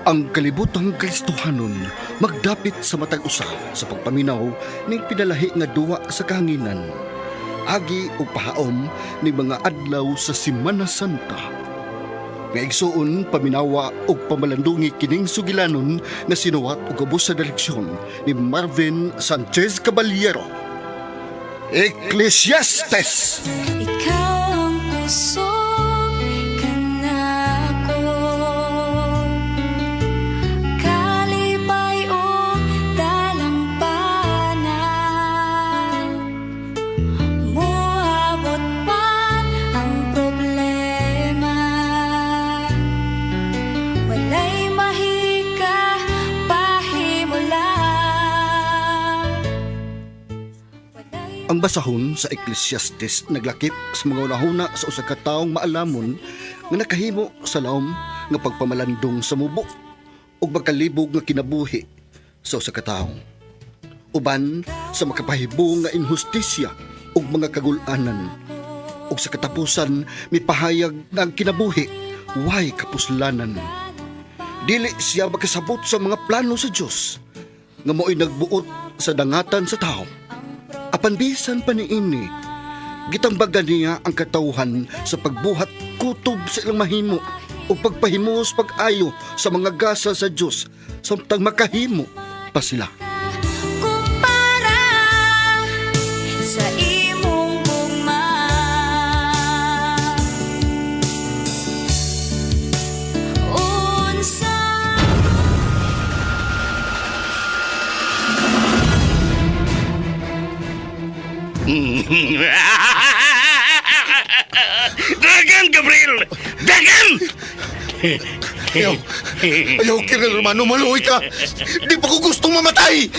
Ang kalibutang Kristohanon magdapit sa matag usa sa pagpaminaw ning pinalahi nga duwa sa kahanginan. Agi o pahaom ni mga adlaw sa Semana Santa. Nga igsuon paminawa og pamalandungi kining sugilanon nga sinuwat og ubos sa direksyon ni Marvin Sanchez Caballero. Ecclesiastes! Ikaw ang kusog kanako, kalipay o dalampana. Muabot man ang problema, walay mahika pahimula. Walay Ang basahon sa Ecclesiastes naglakip sa mga unahuna sa usa ka taong maalamon nga nakahimo sa laom nga pagpamalandong sa mubo ug magkalibog nga kinabuhi sa usa ka tawo. Uban sa makapahibo nga inhustisya ug mga kagul-anan ug sa katapusan mipahayag nga ang kinabuhi way kapuslanan. Dili siya makasabot sa mga plano sa Dios nga mao'y nagbuot sa dangatan sa tao. Apan bisan pa niini, gitambagan niya ang katawhan sa pagbuhat kutob sa ilang mahimo o pagpahimos pag-ayo sa mga gasa sa Dios samtang makahimo pa sila. Kumpara sa imong gugma, unsa Dagan, Gabriel! Dagan! Ayaw! Ayaw, Colonel Romano, maluwi ka! Di pa ko gustong mamatay!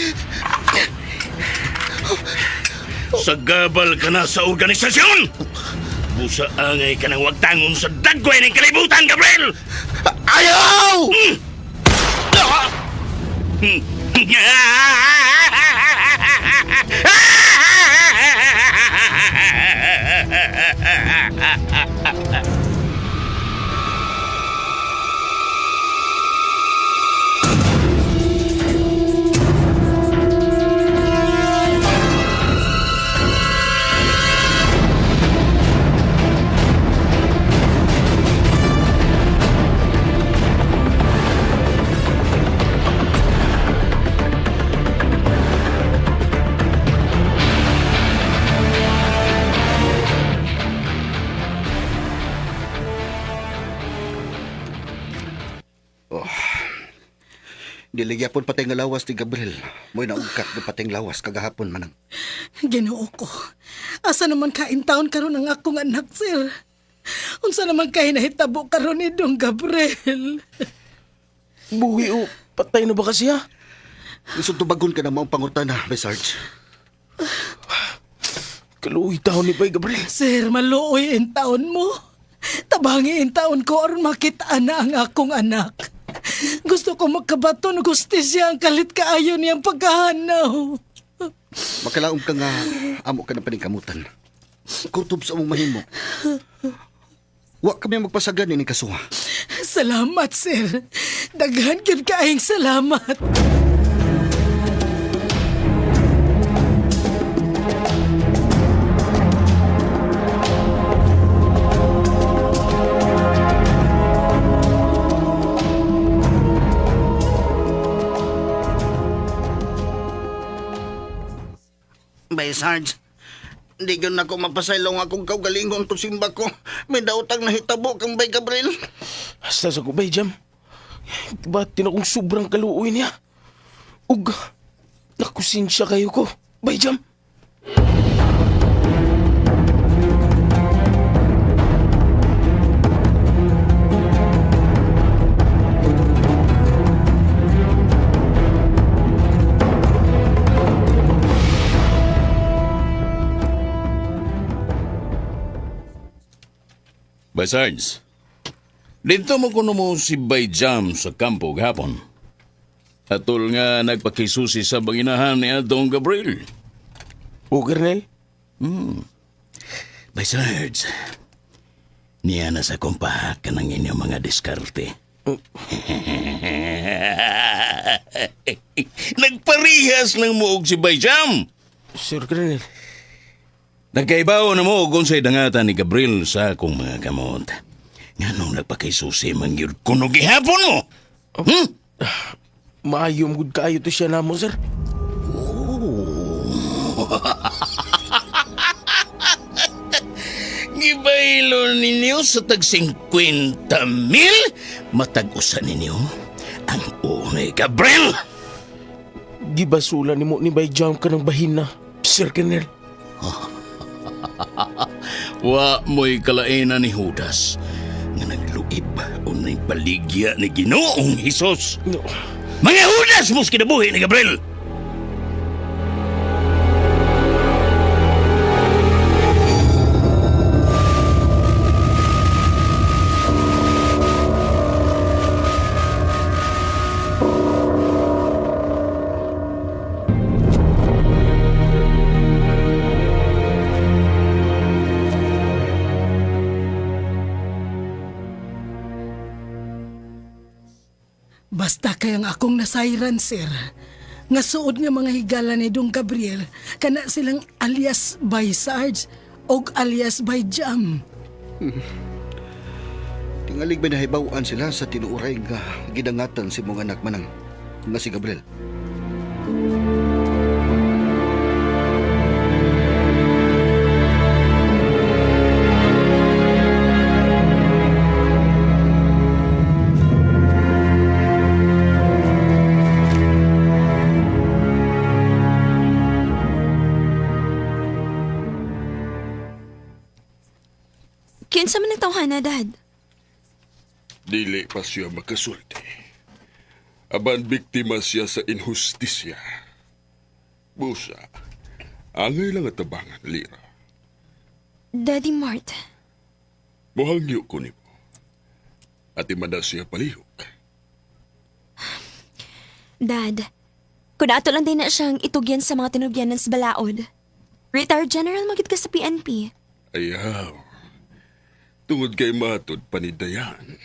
Sagabal ka na sa organisasyon! Busa angay ka ng wagtangon sa dagway ng kalibutan, Gabriel! Ayaw! Dili gyapon patay nga lawas ni Gabriel. Mo'y naugkat nga patay nga lawas kagahapon manang. Ginoo ko. Asa naman ka in town karon ang akong anak, sir? Unsa naman kay nahitabo karon ni Dong Gabriel? Buhi o patay na ba kasi ha? Gusto tubagon ka na maong pangutana, Bay Sarge. Kaluoy taon ni Bay Gabriel. Sir, maluoy in taon mo. Tabangi in taon ko aron makita na ang akong anak. Gusto ko magkabaton og hustisya ang kalit kaayo niyang pagkahanaw. Makalaom ka nga amo ka na paningkamutan. Kutob sa among mahimo. Wa kami magpasagan ini kasuha. Salamat, sir. Daghan gyud kaayong salamat. Bay Sarge, hindi yun ako mapasaylong akong kaugalingon to simba ko. May dautang nahitabo kang Bay Gabriel. Hasta sa kubay, Jam. Ba't tinakong sobrang kaluoy niya? Ug, nakusensya kayo ko. Bay, Jam. Bay Sarge, dito mo kuno mo si Bay Jam sa kampo gahapon. Atol nga nagpakisusi sa banginahan ni Adong Gabriel. O, Kernel? Bay Sarge, niya na sa kumpaha ka ng inyong mga diskarte. Nagparihas lang mo og si Bayjam. Sir Colonel, Nagkaibaw na mo kung sa'y dangatan ni Gabriel sa akong mga kamot. Nganong nagpakisusi man yun kuno gihapon mo? Hmm? maayo gud kaayo to siya namo, sir. Gibaylo ninyo sa tag 50 mil? Matag-usa ninyo ang unay Gabriel! Gibasula nimo ni Bay Jam ka ng bahina, Sir Colonel. Wa mo'y kalaina ni Judas nga nagluib o nagbaligya ni Ginoong Hesus. No. Mga Judas mo sa kinabuhi ni Gabriel! Basta kayang akong nasayran, sir. Nga suod nga mga higala ni Dong Gabriel, kana silang alias by Sarge og alias by Jam. Tingalig may nahibaw-an sila sa tinuuray nga gidangatan si mong anak manang nga si Gabriel. Kinsa man ang tawhana, Dad? Dili pa siya makasulti. Aban biktima siya sa inhustisya. Busa, angay lang at tabangan, Lira. Daddy Mart. Muhangyo ko nimo. At imanda siya palihog. Dad, kung ato lang din na siyang itugyan sa mga tinugyanan sa balaod. Retired general magid ka sa PNP. Ayaw. Tungod kay matod panidayan.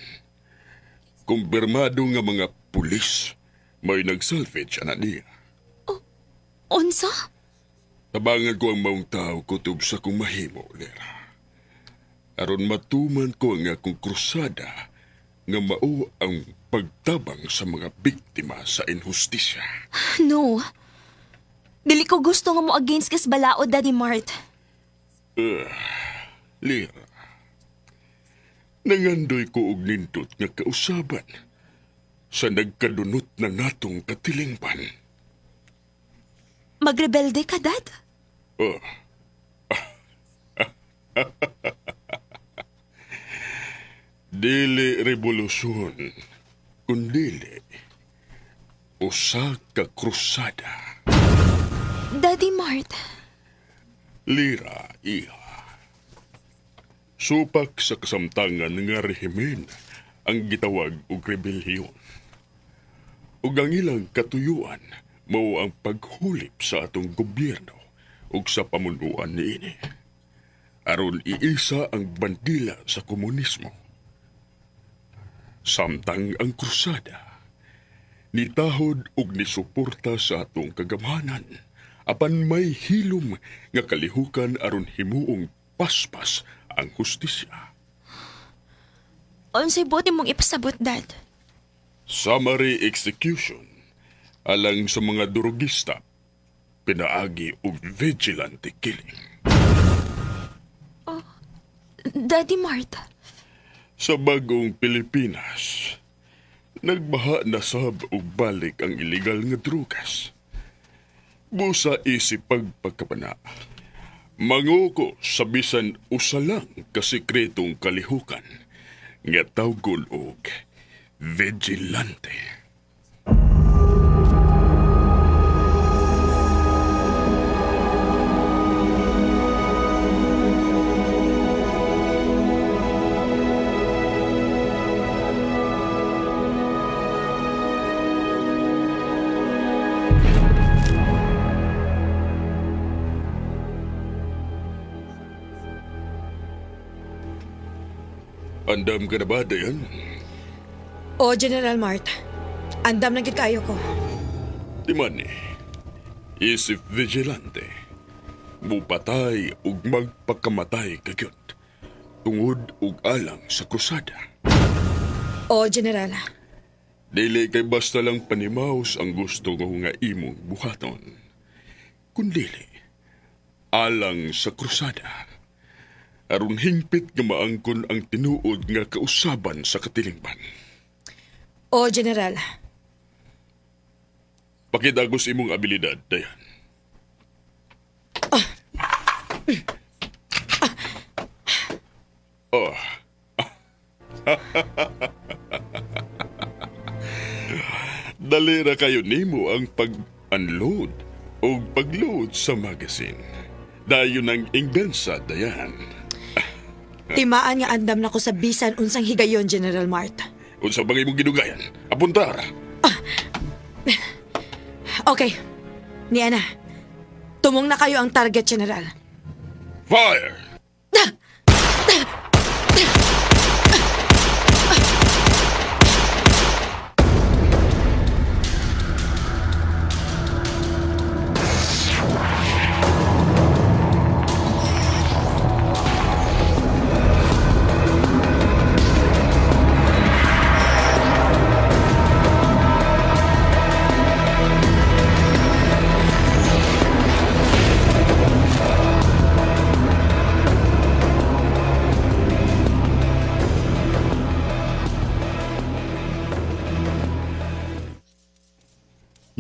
Kumpirmado nga mga pulis may nagsalvage ana niya. Unsa? Tabangan ko ang maong tao kutob sa kong mahimo, Lera. Aron matuman ko ang akong krusada nga mao ang pagtabang sa mga biktima sa inhustisya. No. Dili ko gusto nga mo against ka sa balaod, Daddy Mart. Lera, nangandoy ko og nindot nga kausaban sa nagkadunot na natong katilingban. Magrebelde ka, Dad? Oh. Dili revolusyon, kundili usa ka krusada. Daddy Mart. Lira, iha. Supak sa kasamtangan nga rehimen ang gitawag og rebelyon. Ug ang ilang katuyuan mao ang paghulip sa atong gobyerno ug sa pamunuan niini. Aron iisa ang bandila sa komunismo. Samtang ang krusada, nitahod ug nisuporta sa atong kagamhanan apan may hilom nga kalihukan aron himuong paspas ang hustisya. Unsay buti mong ipasabot, Dad? Summary execution alang sa mga durugista pinaagi og vigilante killing. Daddy Mart. Sa bagong Pilipinas, nagbaha na sab og balik ang illegal nga drugas. Busa isip pagpagkapana. Manguko sa bisan usa lang ka sekretong kalihukan nga tawgon og vigilante. Andam ka na ba, Dayan? O, General Mart. Andam na gid kayo ko. Di man ni, isip vigilante, mupatay ug magpakamatay kagyot, tungod ug alang sa krusada. O, General. Dili kay basta lang panimaws ang gusto ko nga imong buhaton. Kundili, alang sa krusada. Aron hingpit nga maangkon ang tinuod nga kausaban sa katilingban. O, General. Pakidagos imong abilidad, Dayan. Oh. Dali ra kayo nimo ang pag-unload o pag-load sa magazine. Dayon ang inggansa, Dayan. Timaan nga andam na ko sa bisan unsang higayon, General Mart. Unsa bang imong gidugayan? Apuntar! Okay. Niya na. Tumong na kayo ang target, General. Fire!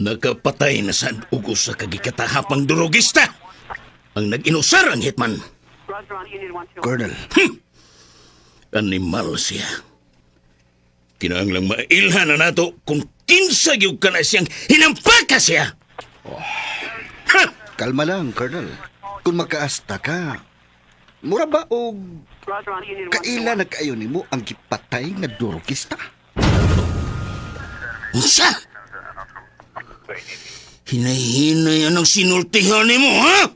Nakapatay na sad og usa ka gikatahapang durugista. Ang nag-inusar ang hitman. Colonel, Animal siya. Kinahanglang mailhan na nato kung kinsa gyud ka na siyang hinampaka siya. Ha! kalma lang, Colonel. Kung makaasta ka, mura ba og kaila na kaayo nimo ang gipatay nga durugista? Unsa? Hinahinay anong sinultihan nimo, ha?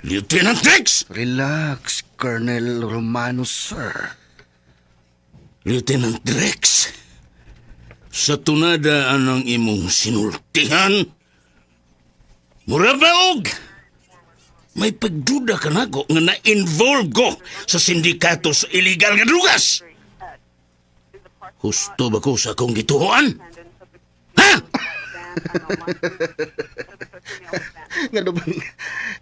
Lieutenant Rex! Relax, Colonel Romano, sir. Lieutenant Rex, sa tunada anong imong sinultihan? Mura ba og? May pagduda ka nako nga na-involve ko sa sindikato sa illegal nga drugas. Husto ba ko sa akong gituhoan? Ha? Nga no bang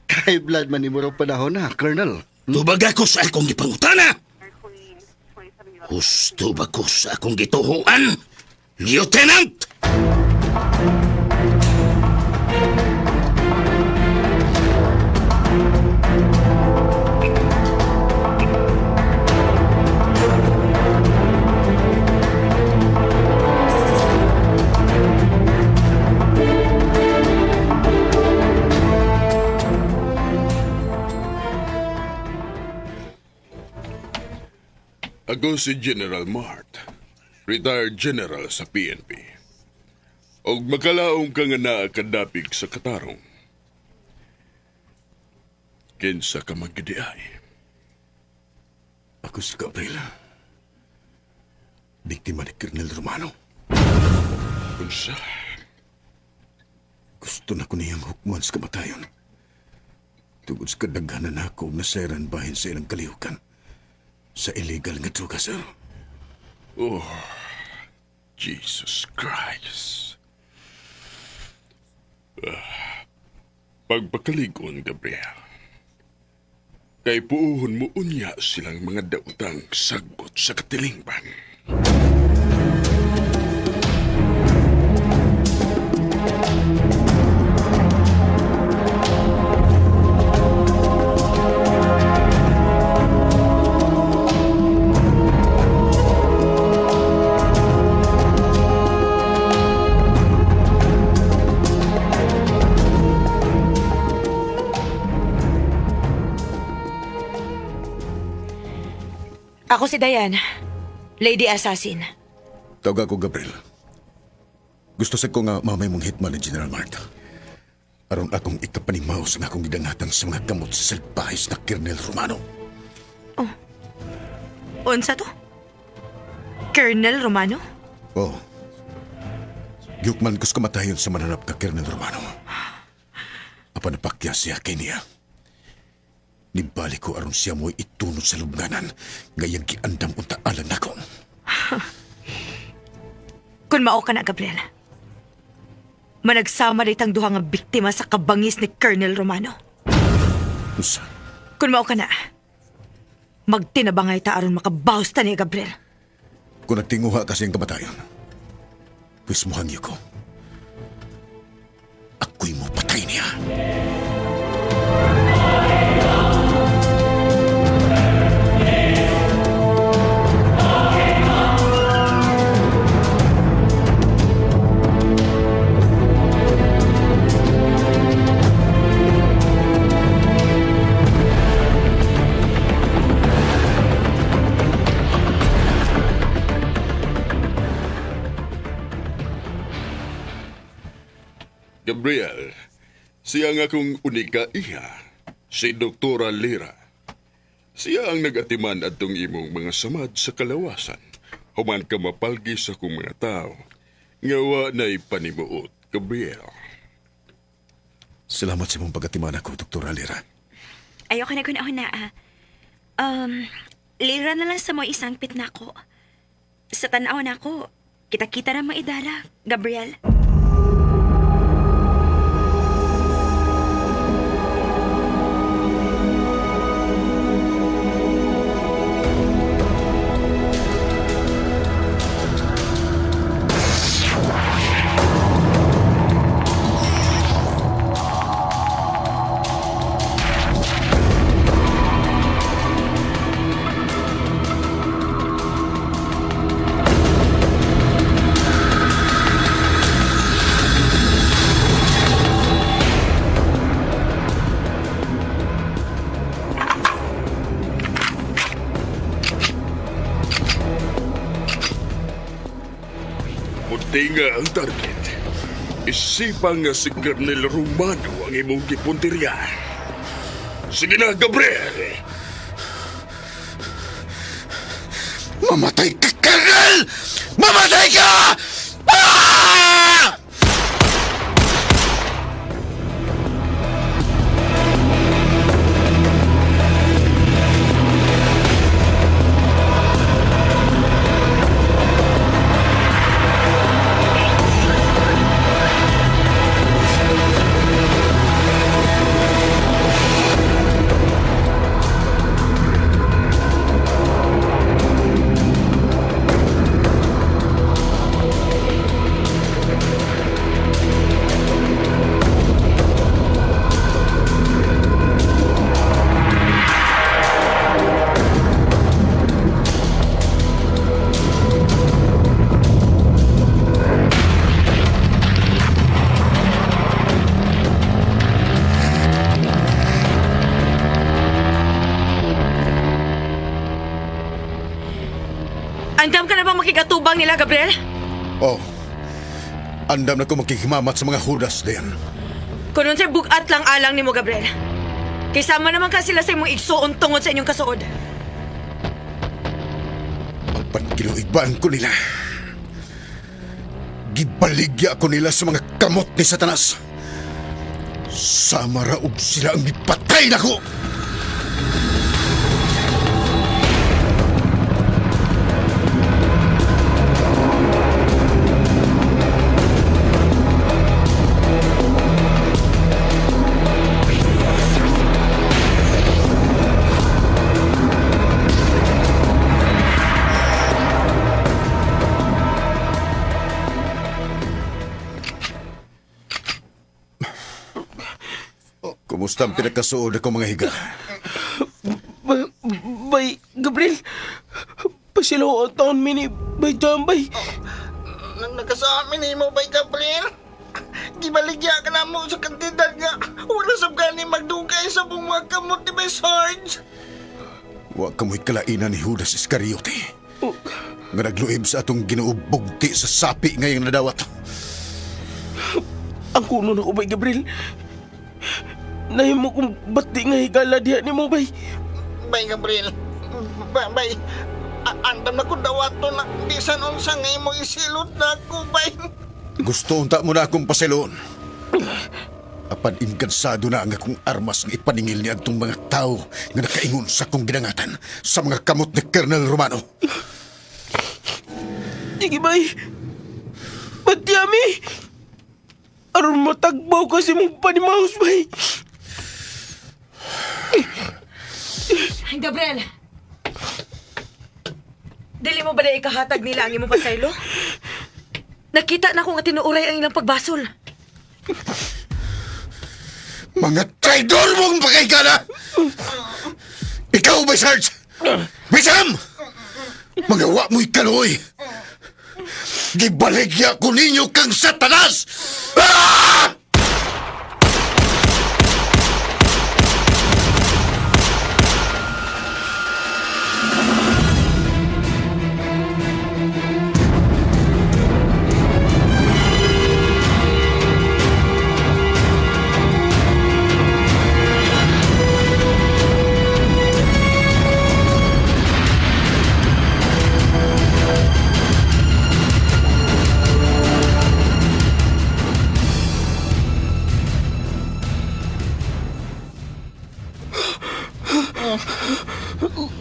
kay blood man nimo raw panahon na, Colonel? Tubag ako sa akong gipangutana. Husto ba ko sa akong gituhoan? Lieutenant! Ako si General Mart, retired general sa PNP. Og makalaong ka nga naa kadapig sa katarong. Kinsa ka magidiay. Ako si Gabriela. Biktima ni Colonel Romano. Unsa? Gusto na ko niyang hukman sa kamatayon. Tugod sa kadaghanan ako nasairan bahin sa ilang kalihukan. Sa illegal nga droga, sir. Oh, Jesus Christ. Ah, pagpakaligon, Gabriel. Kay puuhon mo unya silang mga dautang sagbot sa katilingban. Ako si Diane, Lady Assassin. Tawag ako, Gabriel. Gusto sa ko nga mamay mong hitman ni General Marta. Aron akong ikapanimaw sa akong gidangatan sa mga kamot sa salpahis na Colonel Romano. Unsa to? Colonel Romano? Oh. Gihukman ko sa kamatayon sa mananap ka Colonel Romano. Apan napakya siya kay niya. Nibalik ko aron siya mo'y itunod sa lubnganan ngayang giandam unta alang nako. Kung mao ka na, Gabriel. Managsama rin duha nga biktima sa kabangis ni Colonel Romano. Unsa? Kung mao ka na, magtinabangay ta aron makabawas ta ni Gabriel. Kung nagtinguha kasi ang kamatayon, pwis muhangyo ko. Ako'y mo patay niya. Gabriel, siya nga akong unika iha, si Doktora Lira. Siya ang nagatiman atong imong mga samad sa kalawasan. Human ka mapalgi sa akong mga tao. Nga wa na'y panimuot, Gabriel. Salamat sa imong pagatiman ako, Dr. Alira. Ayoko na kun na ah. Lira na lang sa mo isang pit na ako. Sa tanaw na ako, kita-kita ra maidara, Gabriel. Munti nga ang target. Isipa nga si Colonel Romano ang imong gipuntirya. Sige na, Gabriel! Mamatay ka, Colonel! Mamatay ka! Ah! Andam ka na bang makigatubang nila, Gabriel? Oh, andam na ko makikimamat sa mga hudas din. Kung unsay bugat lang alang nimo, Gabriel. Kisama naman ka sila sa imong igsuon tungod sa inyong kasuod. Pagpankiluiban ko nila. Gibaligya ko nila sa mga kamot ni Satanas. Sama raog sila ang gipatay nako! Kumusta ang pinagkasuod ako mga higa? Bay, Gabriel. Pasilo ang taon mini, bay Jam, bay. Nang nakasamin ni mo, Bay Gabriel? Gibaligya ka na mo sa kantidad nga. Wala sab gani magdugay sa buong mga kamot ni Bay Sarge. Wa kamoy kalainan ni Judas Iscariote. Nga nagluib sa atong ginuubugti sa sapi ngayong nadawat. Ang kuno na ko, bay Gabriel. Nahimo kong bati nga higala diha ni mo, bay. Bay Gabriel. Bay, bay. Andam na ko dawato na bisan unsa nga imong isilot na ako, bay. Gusto unta mo na akong pasilon. Apan inkansado na ang akong armas nga ipaningil ni adtong mga tao nga nakaingon sa akong ginangatan sa mga kamot ni Colonel Romano. Sige, bay. Batyami. Aron matagbaw kasi mong panimaus, bay. Gabriel! Dili mo ba na ikahatag nila ang imong pasaylo? Nakita na ko nga tinuuray ang ilang pagbasol. Mga traidor mong pakaigana! Ikaw ba, Sarge? Bisam! Mga wa mo'y kaloy! Gibaligya ko ninyo kang satanas! Ah!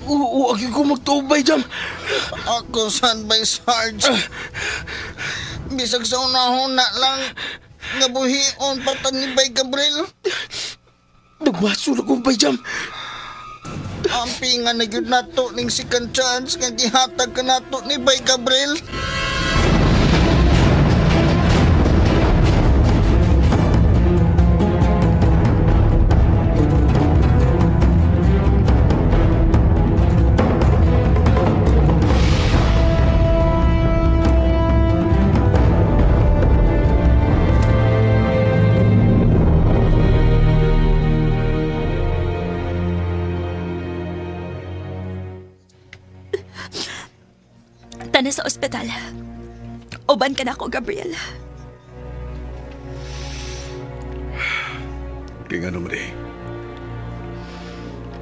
Huwag ko magtuo, bay, Jam. Ako san bay, Sarge? Bisag sa unahon na lang nga buhion pa ta ni Bay Gabriel. Nagbasol ako, bay, Jam. Ang pinga na gyud nato ning second chance nga gihatag ka nato ni Bay Gabriel. Tana sa ospital. Uban ka na ako, Gabriel. Kaya nga naman eh.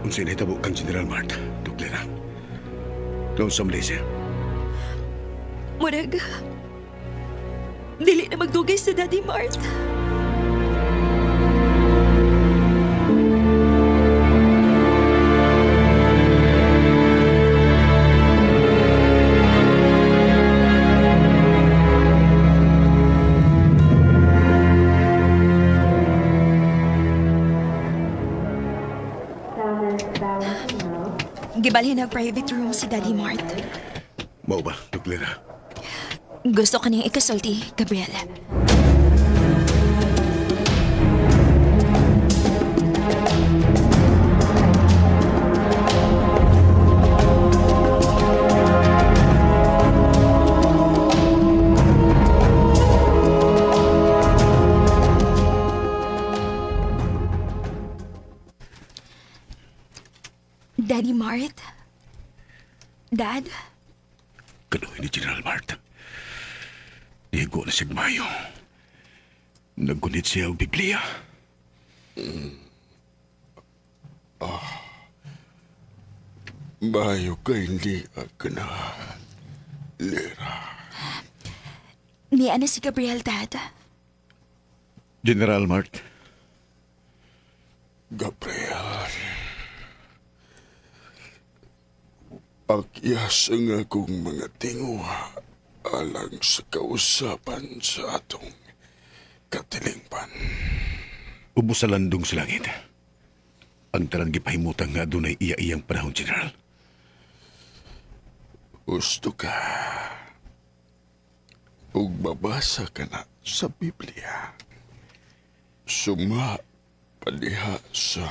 Unsay nahitabo kang General Mart, Duklera. Doon sa Malaysia. Murag, dili na magdugay sa Daddy Mart. Gibalhin ang private room si Daddy Mart. Mao ba, Duklera? Gusto ka niyang ikasulti, Gabriel. Daddy Mart? Dad? Kaluhin ni General Mart. Nihigo na siya mayo. Naggunit siya og Biblia. Bayo kay hindi ka na, Lera. Niya na si Gabriel, Dad. General Mart. Gabriel. Pakyas ang akong mga tinguha alang sa kausapan sa atong katilingban. Ubos sa landong sa langit. Ang tanan gipahimutan nga adunay iya-iyang panahon, General. Gusto ka. Ug babasa ka na sa Biblia. Suma padiha sa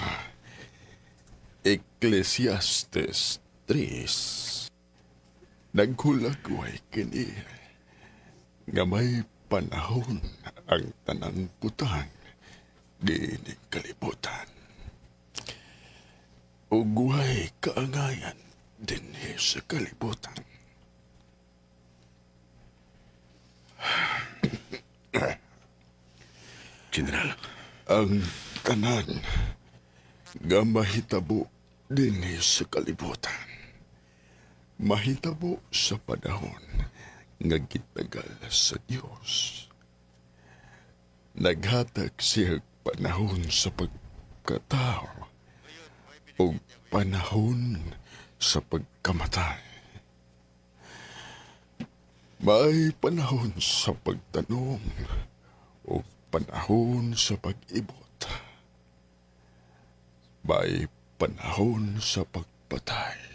Ecclesiastes 3. Naghulagway kini nga may panahon ang tanang butang dining kalibutan. Ug way kaangayan dinhi sa kalibutan. General, Ang tanan nga mahitabo dinhi sa kalibutan. Mahitabo sa panahon nga gitagal sa Dios. Naghatag siya panahon sa pagkatao o panahon sa pagkamatay. May panahon sa pagtanom o panahon sa pag-ibot. May panahon sa pagpatay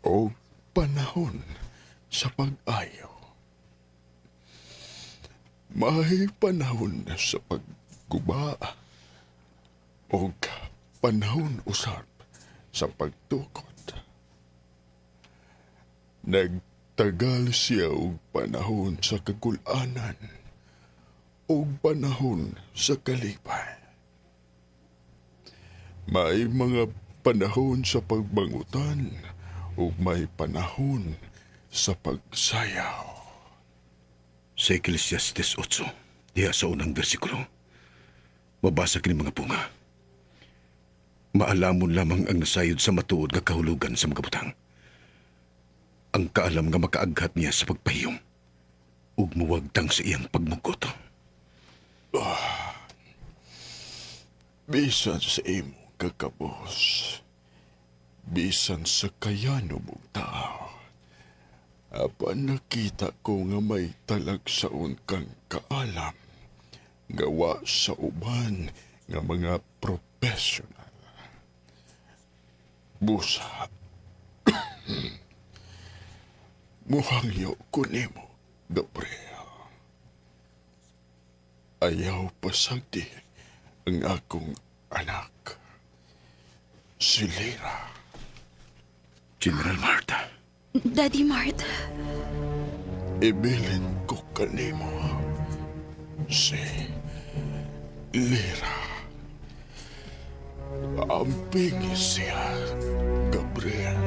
o panahon sa pag-ayo. May panahon sa pagguba o panahon usab sa pagtukod. Nagtagal siya og panahon sa kagulanan og panahon sa kalipay. May mga panahon sa pagbangutan ug may panahon sa pagsayaw. Sa Ecclesiastes 8, diha sa unang bersikulo, mabasa kini mga bunga. Maalamon lamang ang nasayod sa matuod nga kahulugan sa mga butang. Ang kaalam nga makaaghat niya sa pagpahiyom ug muwagtang sa iyang pagmugot. Bisan sa imo kakabos, bisan sa kayano mong tao, apan nakita ko nga may talagsaon kang kaalam, gawa sa uban nga mga professional. Busa, muhangyo ko nimo, Gabriel. Ayaw pasagdi ang akong anak, si Lira. General Marta, Daddy Mart, Ibilin ko kanimo si Lira. Amping siya, Gabriel.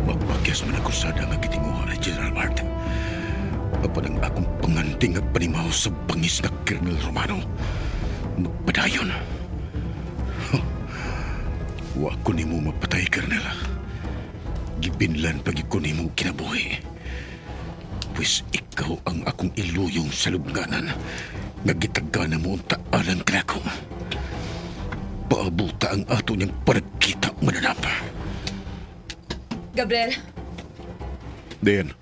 Magpakyas man ang krusada nga gitinguha ni General Marta. Apan ang akong panganting nga panimaw sa bangis nga Colonel Romano. Magpadayon. Huh. Wa ko nimo mapatay, Colonel. Gibinlan pag ko nimo kinabuhi. Pwes ikaw ang akong iluyong sa lubnganan nga gitagana mo ang taalan kanako. Paabuta ang ato niyang panagkita mananap. Gabriel, Dayan,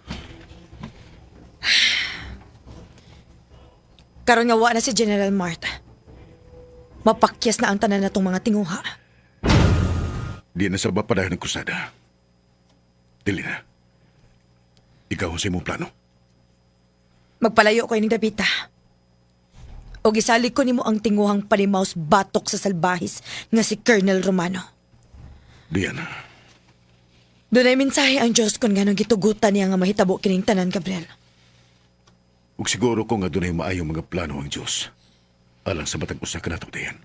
karon nga wa na si General Mart. Mapakyas na ang tanan natong mga tinguha. di na sa padayon ng krusada. Dili na. Ikaw ang sa imong plano. Magpalayo ko ining dapita. O gisalig ko nimo ang tinguhang panimaus batok sa salbahis nga si Colonel Romano. Diyan. Dunay mensahe ang Diyos kon nganong gitugutan niya nga mahitabo kining tanan, Gabriel. Ug siguro ko nga dunay maayong mga plano ang Diyos. Alang sa matag usa ka nato, Diyan.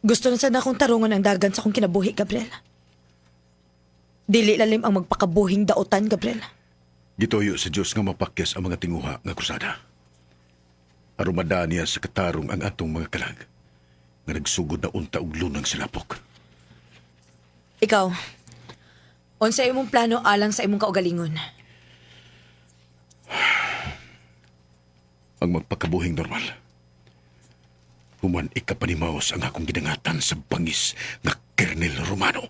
Gusto na sana akong tarungon ang dagan sa akong kinabuhi, Gabriel. Dili lalim ang magpakabuhing daotan, Gabriel. Gituyo sa Diyos nga mapakyas ang mga tinguha nga krusada. Aron madaan niya sa katarong ang atong mga kalag nga nagsugod na unta og lunang sa lapok. Ikaw, unsa imong plano alang sa imong kaugalingon? Ang magpakabuhing normal. Human ikapanimaos ang akong gidangatan sa bangis nga Kernel Romano.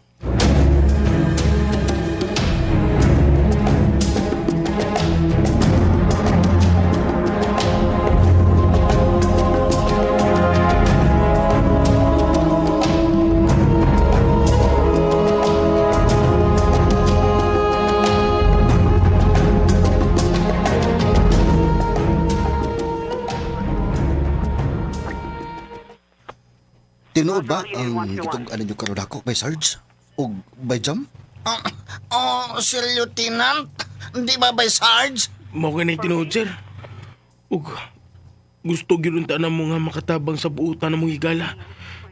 Tinuod ba ang gitug-an ninyo karon ako by Sarge ug by Jam? Oh, Sir Lieutenant, di ba bay Sarge? Mao kay tinuod, sir. Ug gusto gyud unta na mo nga makatabang sa buutan ng mong higala.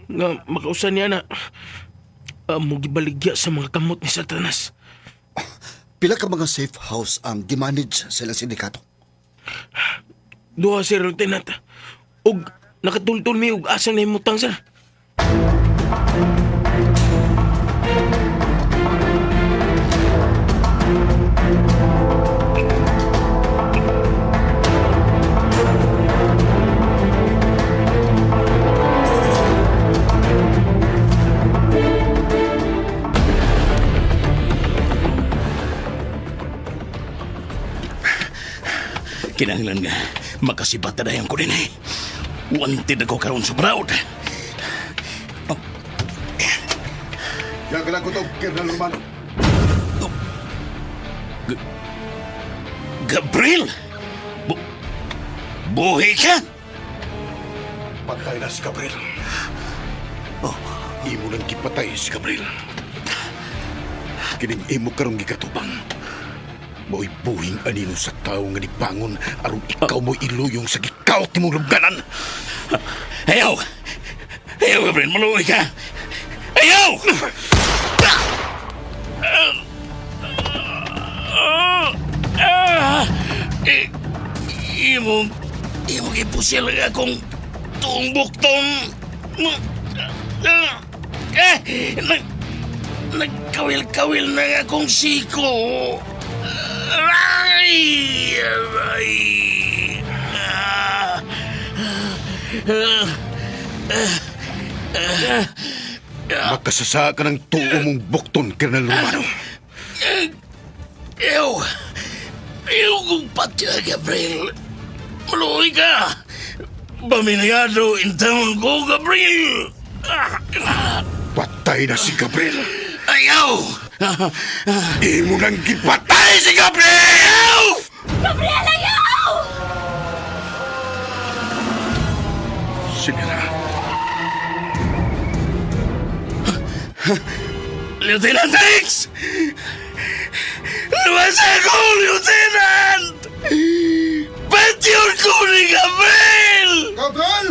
Nga makausa niya na mo gibaligya sa mga kamot ni Satanas. Pila ka mga safe house ang gimanage sa ilang sindikato? Duha, sir, Lieutenant. Ug nakatultol mi og asang nahimutang, sir. Kinahanglan nga makasibat na dayon ko din eh. Wanted ako karon sa proud. Gagalang ko to, Colonel Romano. Gabriel! Buhi ka? Patay na si Gabriel. Oh, imo nang gipatay si Gabriel. Kining imo karong gikatubang. Mo'y buhing anino sa tao nga nibangon aron ikaw mo'y iluyong sa gikaot nimong lubganan. Ayaw! Ayaw, Gabriel! Maluwi ka! Ayaw! Imong... Imong ipusil akong tuong buktong... Nagkawil-kawil na akong siko. Aray! Aray! Ah! Makasasa ka ng tuo mong bukton, Colonel Romano. Ayaw! Ayaw kong patya, Gabriel. Maluwi ka! Pamilyado in town ko, Gabriel! Patay na si Gabriel. Ayaw! Imo nang gipatay si Gabriel! Gabriel, ayaw! Sinira. Lieutenant X! Luwas ako, Lieutenant! Patyon ko ni Gabriel! Gabriel!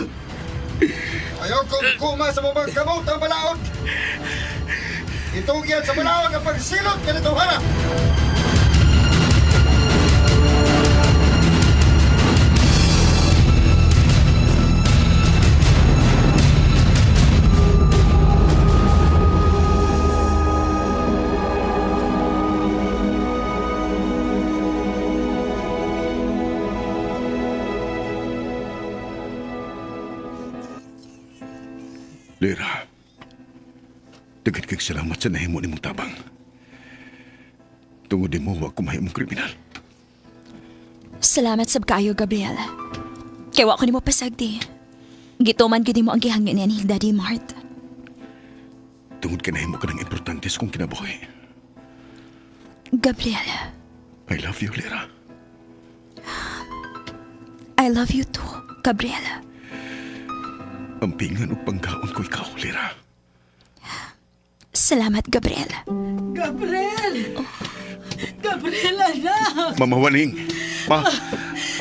Ayaw kong kuma sa mga kamot ang balaod! Itugyan sa balaod ang pagsilot kanitong hara! Lira, daghan kag salamat sa nahimo nimong tabang. Tungod nimo wa ko mahimong kriminal. Salamat sab kaayo, Gabriel. Kay wa ko nimo pasagdi. Gituman gyud nimo ang gihangyo ni Anil Daddy Mart. Tungod kay nahimo ka ng importante sa kong kinabuhi. Gabriel, I love you, Lira. I love you too, Gabriel. Ang pingan ug pangkaon ko ikaw, Lira. Salamat, Gabriel. Gabriel! Gabriel, anak! Mama Waning, ma,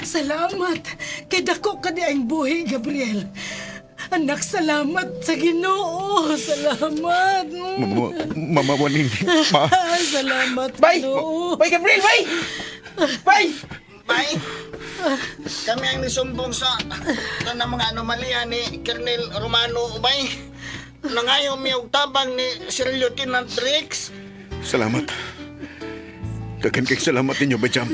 Salamat! Kay dako ka ni ang buhi, Gabriel. Anak, salamat sa Ginoo. Salamat. Mama, Mama Waning, ma. Ay, salamat, Bay! Ginoo. Bay, Gabriel, bay! Bay! Bay, kami ang nisumbong sa tanang mga anomalya ni Colonel Romano, bay. Nangayo mi og tabang ni Sir Lieutenant Riggs. Salamat. Daghan kay salamat ninyo, Bay Jam.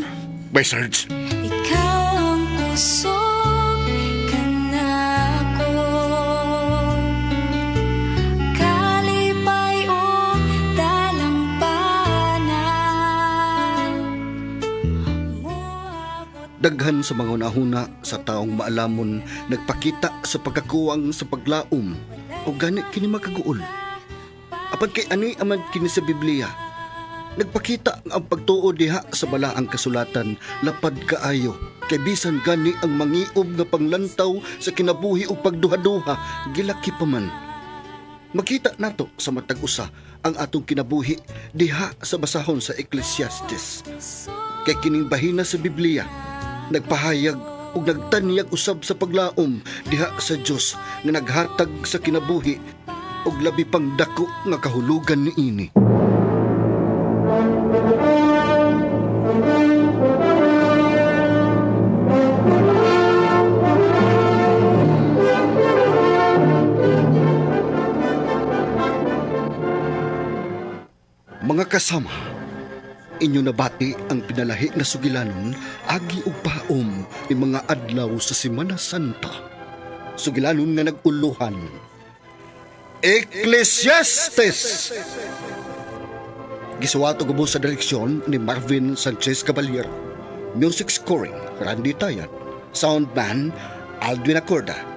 Bay Sarge. Ikaw ang kusog kanako Kalipay o dalampana Muabot Daghan sa mga unahuna sa taong maalamon nagpakita sa pagkakuwang sa paglaom o gani kini makaguol. Apan kay ani aman kini sa Biblia. Nagpakita ang pagtuo diha sa balaang kasulatan lapad kaayo kay bisan gani ang mangiob nga panglantaw sa kinabuhi ug pagduha-duha gilaki pa man. Makita nato sa matag usa ang atong kinabuhi diha sa basahon sa Ecclesiastes. Kay kining bahina sa Biblia nagpahayag ug nagtanyag usab sa paglaom diha sa Dios nga naghatag sa kinabuhi ug labi pang dako nga kahulugan niini. Mga kasama, inyo nabati ang pinalahi nga sugilanon agi ug paom ni mga adlaw sa Semana Santa. Sugilanon nga nag-uluhan. Ecclesiastes! Gisuwato gubo sa direksyon ni Marvin Sanchez Caballero. Music scoring, Randy Tayan. Soundman, Aldwin Acorda.